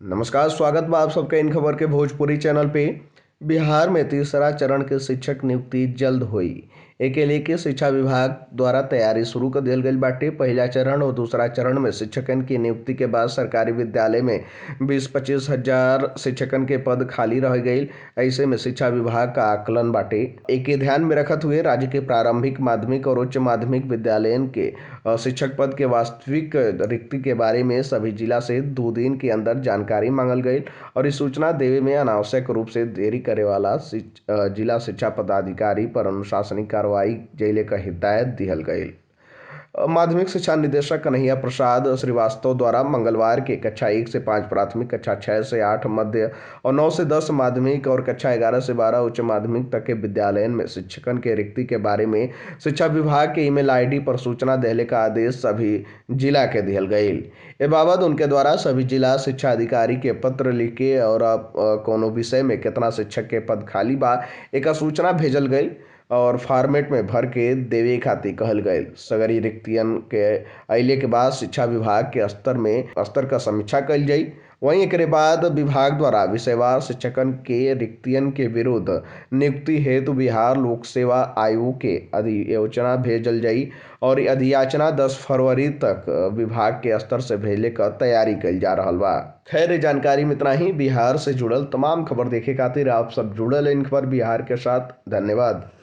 नमस्कार, स्वागत बा आप सबके इन खबर के भोजपुरी चैनल पे। बिहार में तीसरा चरण के शिक्षक नियुक्ति जल्द होई, एके लेके शिक्षा विभाग द्वारा तैयारी शुरू कर दिहल गईल बाटे। पहला चरण और दूसरा चरण में शिक्षकन की नियुक्ति के बाद सरकारी विद्यालय में 20-25 हजार शिक्षकन के पद खाली रह गईल। ऐसे में शिक्षा विभाग का आकलन बाटे। एके ध्यान में रखत हुए राज्य के प्रारंभिक माध्यमिक और उच्च माध्यमिक विद्यालयन के शिक्षक पद के वास्तविक रिक्ति के बारे में सभी जिला से 2 दिन के अंदर जानकारी मांगल गई और इस सूचना देवे में अनावश्यक रूप से देरी करे वाला जिला शिक्षा पदाधिकारी पर अनुशासनिक कार्रवाई जैले का हिदायत दिहल गई। माध्यमिक शिक्षा निदेशक कन्हैया प्रसाद श्रीवास्तव द्वारा मंगलवार के कक्षा 1 से 5 प्राथमिक, कक्षा 6 से 8 मध्य और 9 से 10 माध्यमिक और कक्षा 11 से 12 उच्च माध्यमिक तक के विद्यालयन में शिक्षकन के रिक्ति के बारे में शिक्षा विभाग के ईमेल आईडी पर सूचना देने का आदेश सभी जिला के दिहल गई। ए बाबत उनके द्वारा सभी जिला शिक्षा अधिकारी के पत्र लिखे और कोनो विषय में कितना शिक्षक के पद खाली बा एक सूचना भेजल गई और फॉर्मेट में भर के देवे खातिर कहल गए। सगरी रिक्तियन के अइले के बाद शिक्षा विभाग के स्तर में स्तर का समीक्षा कल जाई। वहीं एकरे बाद विभाग द्वारा विषयवार शिक्षकन के रिक्तियन के विरुद्ध नियुक्ति हेतु बिहार लोक सेवा आयोग के अधियोजना भेजल जाई और अधियाचना 10 फरवरी तक विभाग के स्तर से भेजले का तैयारी कल जा रहा बा। खैर, जानकारी में इतना ही। बिहार से जुड़ल तमाम खबर देखे खातिर आप सब जुड़ल इन खबर बिहार के साथ। धन्यवाद।